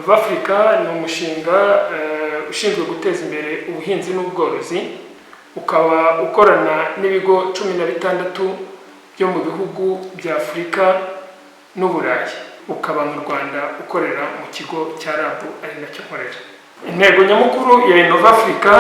Innova Africa ni umushinga ushinzwe guteza imbere ubuhinzi n'ubworozi, ukaba ukorana n'ibigo 16 byo mu bihugu bya Afurika n'Uburayi, ukaba mu Rwanda ukorera mu kigo cya RAB, ari nacyo nkorera. Intego nyamukuru ya Innova Africa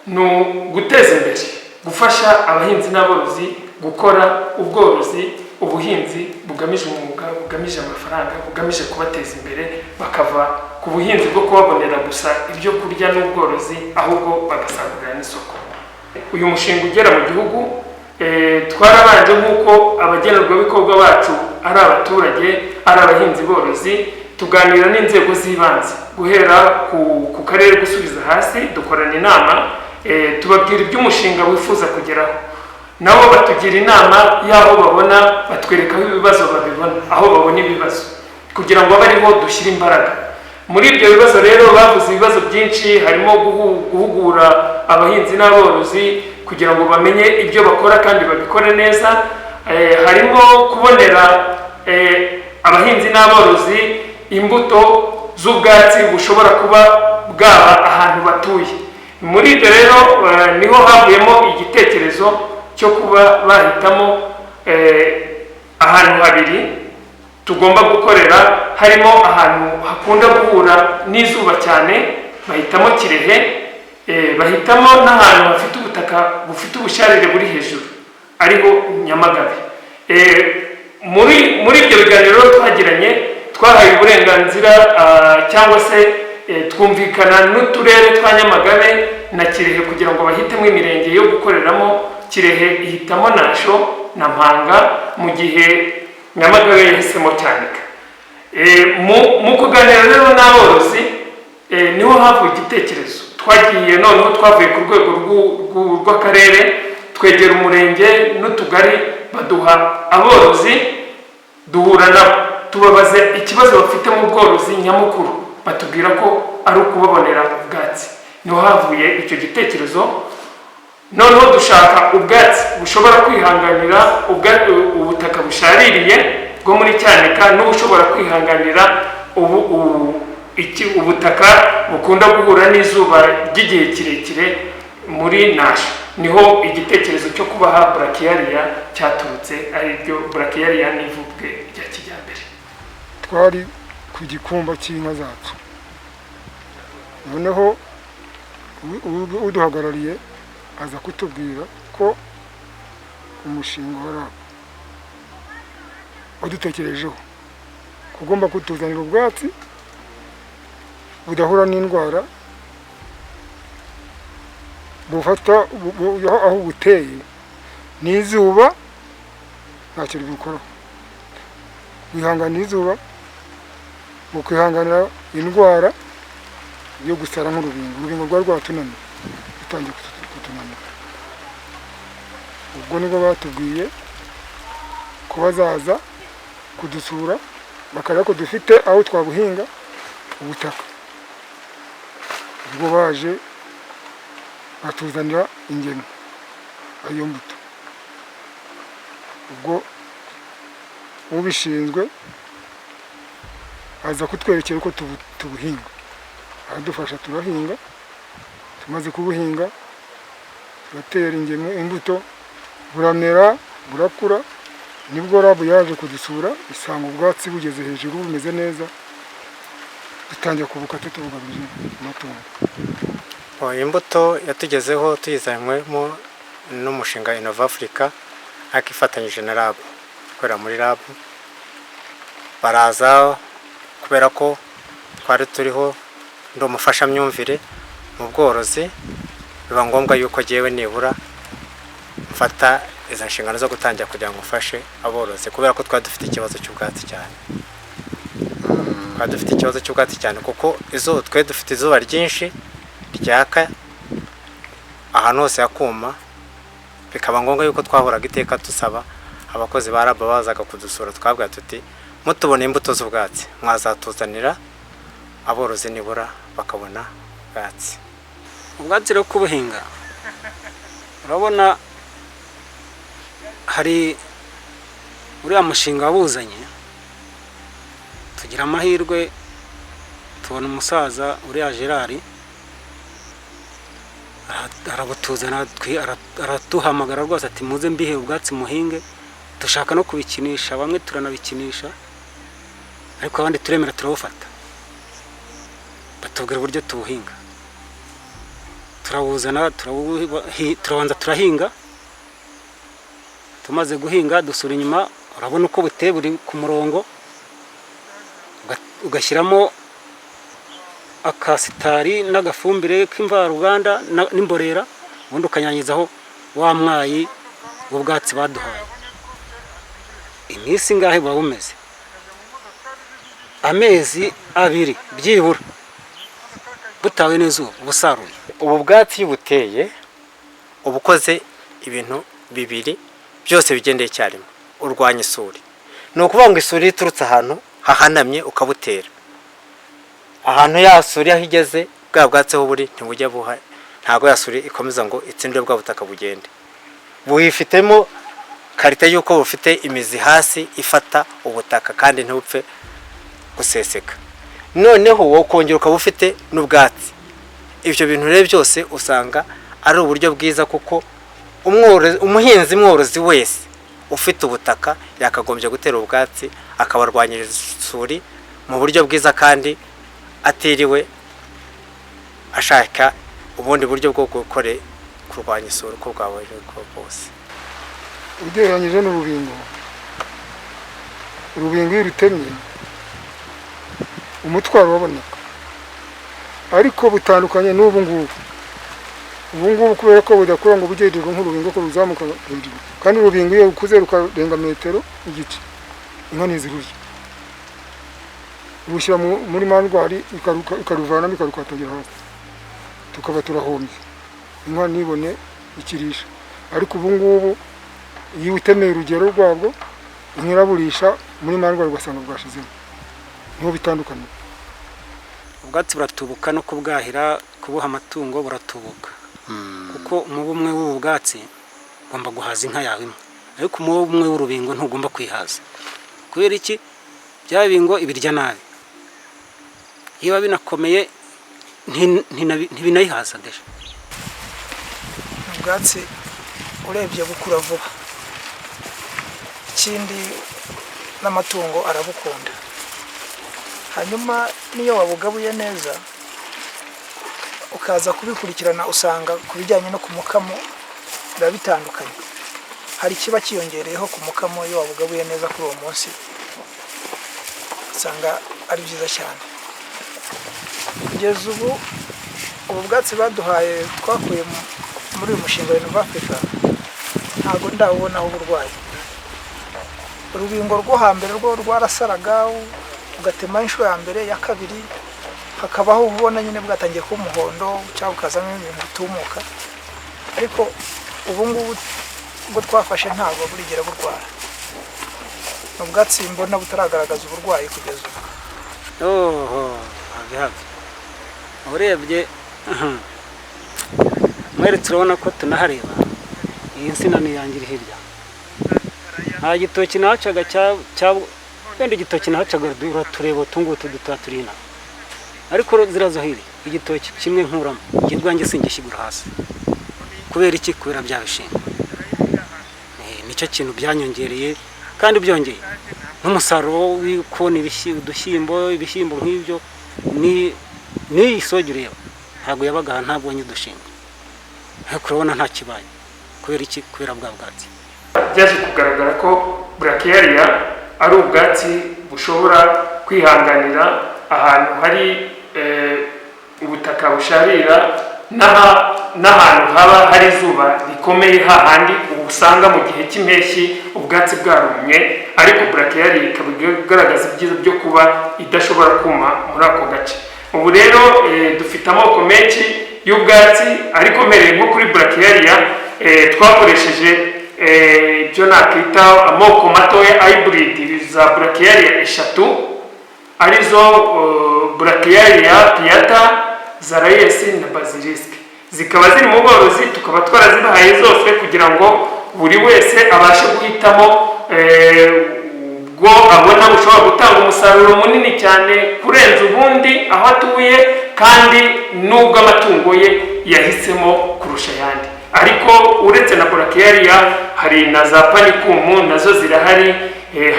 ni uguteza imbere, gufasha abahinzi n'aborozi gukora ubworozi, ubuhinzi bugamije umwuga, bugamije amafaranga, bugamije kubateza imbere, bakava ku buhinzi bwo kubabonera gusa ibyo kurya n'ubworozi, ahubwo bagasagurira n'isoko. Uyu mushinga ugera mu gihugu, twarabanje, nk'uko abagenerwabikorwa bacu ari abaturage, ari abahinzi borozi, tuganira n'inzego z'ibanze guhera ku karere gusubiza hasi, dukorana inama, tubabwira iby'umushinga wifuza kugeraho, nabo batugira inama y'aho babona, batwereka aho ibibazo babibona, aho babona ibibazo, kugira ngo abe ariho dushyire imbaraga. Muri ibyo bibazo rero bavuze ibibazo byinshi, harimo guhugura abahinzi n'aborozi kugira ngo bamenye ibyo bakora kandi babikore neza, harimo kubonera abahinzi n'aborozi imbuto z'ubwatsi bushobora kuba bwaba ahantu batuye. Muri ibyo rero niho havuyemo igitekerezo cyo kuba bahitamo ahantu habiri tugomba gukorera, harimo ahantu hakunda guhura n'izuba cyane, bahitamo Kirehe, bahitamo n'ahantu hafite ubutaka bufite ubusharire buri hejuru, ariho Nyamagabe. Muri ibyo biganiro twagiranye, twahaye uburenganzira cyangwa se twumvikana n'uturere twa Nyamagabe na Kirehe kugira ngo bahitemo imirenge yo gukoreramo. Kirehe ihitamo Nasho na Mpanga, mu gihe Nyamagabe yahisemo Cyanika. Mu kuganira rero n'aborozi, niho havuye igitekerezo. Twagiye noneho, twavuye ku rwego rw'akarere, twegera umurenge n'utugari, baduha aborozi, duhura nabo, tubabaza ikibazo bafite mu bworozi nyamukuru, batubwira ko ari ukubabonera ubwatsi. Niho havuye icyo gitekerezo. Noneho dushaka ubwatsi bushobora kwihanganira ubutaka bushaririye bwo muri Cyanika n'ubushobora kwihanganira ubutaka bukunda guhura n'izuba ry'igihe kirekire muri Nasho. Niho igitekerezo cyo kubaha brachiaria cyaturutse, ari ryo brachiaria n'ivubwe rya kijyambere. Twari ku gikumba cy'inka zacu, noneho uduhagarariye aza kutubwira ko umushinga wa RAB wadutekerejeho kugomba kutuzanira ubwatsi budahura n'indwara, bufata aho buteye n'izuba ntacyo ribikoraho, wihanganira izuba, bukwihanganira indwara yo gusara nk'urubingo. Urubingo rwari rwatunaniye, rutangiye kutunanira. Ubwo nibwo batubwiye ko bazaza kudusura, bakareba ko dufite aho twabuhinga, ubutaka. Ubwo baje batuzanira ingemwe, ariyo mbuto. Ubwo ubishinzwe aza kutwerekera uko tubuhinga, aradufasha turahinga. Tumaze kubuhinga, turatera ingemwe, imbuto, buramera, burakura. Nibwo RAB yaje kudusura, isanga ubwatsi bugeze hejuru, bumeze neza, dutangira kubukata tubugaburira amatungo. Oh, imbuto yatugezeho tuyizanywemo n'umushinga Innova Africa, ariko ifatanyije na RAB, ikorera muri RAB. Baraza, kubera ko twari turiho, ndi umufashamyumvire mu bworozi, biba ngombwa yuko jyewe nibura mfata izo nshingano zo gutangira kugira ngo mfashe aborozi, kubera ko twari dufite ikibazo cy'ubwatsi cyane. Twari dufite ikibazo cy'ubwatsi cyane, kuko izuba, twe dufite izuba ryinshi ryaka ahantu hose hakuma, bikaba ngombwa yuko twahoraga iteka dusaba abakozi ba RAB bazaga kudusura, twabwira tuti: "Mutubona imbuto z'ubwatsi, mwazatuzanira aborozi nibura bakabona ubwatsi." Ubwatsi rero kubuhinga, urabona hari uriya mushinga wabuzanye, tugira amahirwe. Tubona umusaza uriya Gerard arabutuzana, aratuhamagara rwose ati: "Muze mbihe ubwatsi muhinge." Dushaka no kubikinisha, bamwe turanabikinisha, ariko abandi turemera turabufata. Batubwira uburyo tubuhinga, turabuzana, turabanza turahinga. Tumaze guhinga dusura inyuma, urabona uko buteye, buri ku murongo, ugashyiramo akasitari n'agafumbire k'imvaruganda n'imborera, ubundi ukanyanyizaho wa mwayi w'ubwatsi baduhaye. Iminsi ingahe buba bumeze? Amezi 2 byibura, butawe n'izuba, ubusaruye. Ubu bwatsi iyo ubuteye uba ukoze ibintu bibiri byose bigendeye icyarimwe. Urwanya isuri, ni ukuvuga ngo isuri iturutse ahantu hahanamye ukabutera ahantu ya suri aho igeze, bwa bwatsi aho buri ntibujya buha, ntabwo ya suri ikomeza ngo itsinde bwa butaka bugende. Buhifitemo qualité y'uko bufite imizi hasi ifata ubutaka kandi ntibupfe guseseka. Noneho wowe ukongera ukaba ufite n'ubwatsi. Ibyo bintu rero byose usanga ari uburyo bwiza, kuko umuhinzi mworozi wese ufite ubutaka yakagombye gutera ubwatsi, akabarwanyiriza isuri mu buryo bwiza kandi atiriwe ashaka ubundi buryo bwo gukore kurwanya isuri uko bwaba bwose. Ugereranyije n'urubingo, urubingo iyo urutemye umutwaro uraboneka, ariko butandukanye n'ubu ngubu. Ubu ngubu kubera ko budakura ngo bujye hejuru nk'urubingo, ko ruzamuka hejuru, kandi urubingo iyo rukuze rukarenga metero igice, inka ntizirurya, urushyira muri mangeoire ikaruvanamo, ikarukatagira hasi, tukaba turahombye, inka ntibone ikirisha. Ariko ubu ngubu iyo utemeye urugero rwabwo, inka iraburisha muri mangeoire, ugasanga bwashizemo. Niho bitandukanye. Ubwatsi buratubuka, no kubwahira, kubuha amatungo buratubuka, kuko umubu umwe w'ubu bwatsi ugomba guhaza inka yawe imwe, ariko umubu umwe w'urubingo ntugomba kwihaza. Kubera iki? Bya bibingo ibirya nabi, niba binakomeye ntibinayihaza déjà. Ubwatsi urebye bukura vuba, ikindi n'amatungo arabukunda. Hanyuma n'iyo wabugabuye neza ukaza kubikurikirana, usanga ku bijyanye no ku mukamo biba bitandukanye, hari ikiba cyiyongereyeho ku mukamo. Iyo wabugabuye neza kuri uwo munsi, usanga ari byiza cyane. Kugeza ubu, ubu bwatsi baduhaye twakuye muri uyu mushinga wa Inova Africa, ntabwo ndawubonaho uburwayi. Urubingo rwo hambere rwo rwarasaraga, ugatema inshuro ya mbere, ya kabiri, hakabaho ubona nyine bwatangiye kuba umuhondo cyangwa bukazamo ibintu bitumuka, ariko ubu ngubu ubwo twafashe ntabwo burigera burwara. Ni ubwatsi mbona butaragaragaza uburwayi kugeza ubu. Oho, have have, urebye mweretse, urabona ko tunahareba. Iyi nsina ni iyanjye iri hirya. Nta gitoki nahacaga cya wenda igitoki nahacaga, uratureba utu ngutu dutoya turi inaha, ariko ziriya zo hirya, igitoki kimwe nkuramo njye ubwanjye singishyigura hasi. Kubera iki? Kubera bya bishingwe. Nicyo kintu byanyongereye, kandi byongeye n'umusaruro wo kubona udushyimbo, ibishyimbo nk'ibyo. Ni n'iyi soja ureba ntabwo yabaga aha ntabonye udushingwe, ariko urabona nta kibaye. Kubera iki? Kubera bwa bwatsi. Byaje kugaragara ko brachiaria ari ubwatsi bushobora kwihanganira ahantu hari ubutaka busharira n'ahantu haba hari izuba rikomeye, hahandi usanga mu gihe cy'impeshyi ubwatsi bwarumye, ariko brachiaria ikaba igaragaza ibyiza byo kuba idashobora kuma muri ako gace. Ubu rero dufite amoko menshi y'ubwatsi, ariko mpereye nko kuri brachiaria, twakoresheje ibyo nakwita amoko matoya, hybrid za brachiaria eshatu, arizo brachiaria piata, zarayesi na basilisk, zikaba ziri mu bworozi, tukaba twarazibahaye zose kugira ngo buri wese abashe guhitamo. Bwo abona bushobora gutanga umusaruro munini cyane kurenza ubundi aho atuye, kandi n'ubwo amatungo ye yahisemo kurusha ayandi. Ariko uretse na brachiaria, hari na za panicum, nazo zirahari,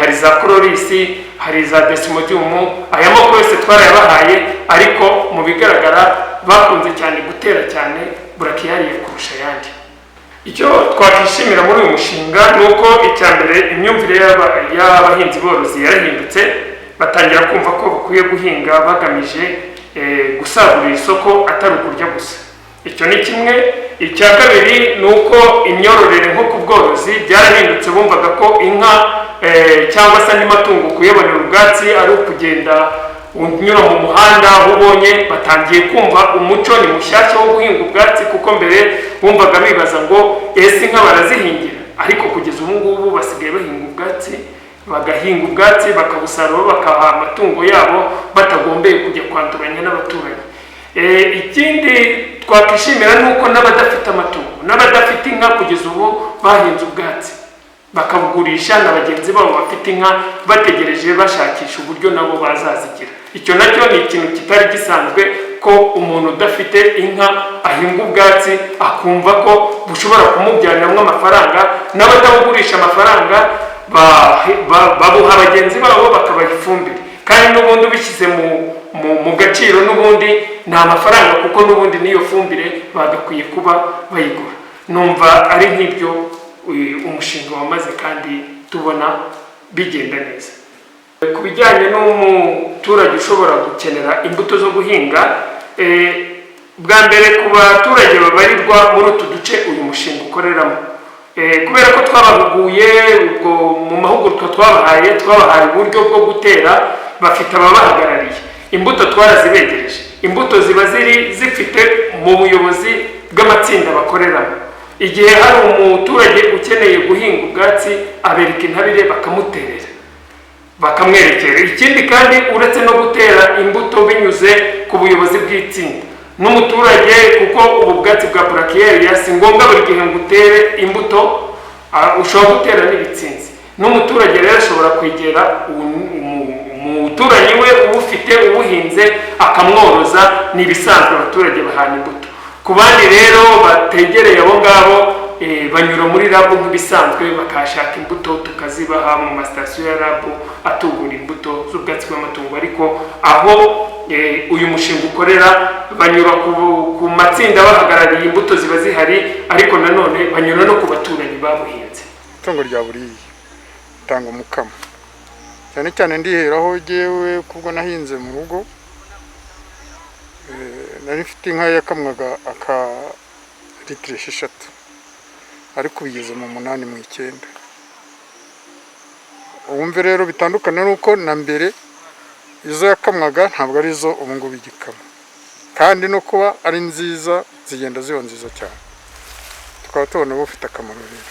hari za coriolus, hari za desmodium. Aya moko yose twarayabahaye, ariko mu bigaragara bakunze cyane gutera cyane brachiaria kurusha ayandi. Icyo twakwishimira muri uyu mushinga ni uko, icya mbere, imyumvire y'abahinzi borozi yarahindutse, batangira kumva ko bakwiye guhinga bagamije gusagurira isoko, atari ukurya gusa. Icyo ni kimwe. Icya kabiri ni uko imyororere nko ku bworozi byarahindutse. Bumvaga ko inka cyangwa se andi matungo kuyabonera ubwatsi ari ukugenda unyura mu muhanda aho ubonye. Batangiye kumva umuco ni mushyashya wo guhinga ubwatsi, kuko mbere bumvaga bibaza ngo: "Ese inka barazihingira?" Ariko kugeza ubu ngubu basigaye bahinga ubwatsi, bagahinga ubwatsi, bakabusarura, bakaha amatungo yabo batagombeye kujya kwanduranya n'abaturanyi. Ikindi twakwishimira ni uko n'abadafite amatungo, n'abadafite inka, kugeza ubu bahinze ubwatsi bakabugurisha na bagenzi babo bafite inka, bategereje, bashakisha uburyo nabo bazazigira. Icyo nacyo ni ikintu kitari gisanzwe, ko umuntu udafite inka ahinga ubwatsi, akumva ko bushobora kumubyariramo amafaranga, n'abatabugurisha amafaranga babuha bagenzi babo bakabaha ifumbire. Kandi n'ubundi ubishyize mu gaciro, n'ubundi ni amafaranga, kuko n'ubundi n'iyo fumbire bagakwiye kuba bayigura. Numva ari nk'ibyo uyu umushinga wamaze, kandi tubona bigenda neza. Ku bijyanye n'umuturage ushobora gukenera imbuto zo guhinga, bwa mbere ku baturage babarirwa muri utu duce uyu mushinga ukoreramo, kubera ko twabahuguye, ubwo mu mahugurwa twabahaye, twabahaye uburyo bwo gutera, bafite ababahagarariye. Imbuto twarazibegereje, imbuto ziba ziri zifite mu buyobozi bw'amatsinda bakoreramo. Igihe hari umuturage ukeneye guhinga ubwatsi, abereka intabire, bakamuterera, bakamwerekera. Ikindi kandi, uretse no gutera imbuto binyuze ku buyobozi bw'itsinda n'umuturage, kuko ubu bwatsi bwa brachiaria si ngombwa buri gihe ngo utere imbuto, ushobora gutera n'ibitsinzi. N'umuturage rero ashobora kwegera umuturanyi we uwufite, uwuhinze, akamworoza. Ni ibisanzwe, abaturage bahana imbuto. Ku bandi rero bategereye abo ngabo, banyura muri RAB nk'ibisanzwe, bakahashaka imbuto, tukazibaha mu masitasiyo ya RAB atubura imbuto z'ubwatsi bw'amatungo. Ariko aho uyu mushinga ukorera, banyura ku matsinda bahagarariye, imbuto ziba zihari, ariko nanone banyura no ku baturanyi babuhinze. Itungo rya buriya ritanga umukamo cyane cyane. Ndiheraho jyewe kubwo nahinze mu rugo, nari mfite inka yakamwaga aka litiro 6, ariko bigeze mu 8, mu 9. Wumve rero bitandukanye n'uko na mbere izo yakamwaga ntabwo ari zo ubu ngubu igikama. Kandi no kuba ari nziza, zigenda ziba nziza cyane, tukaba tubona bufite akamaro rero.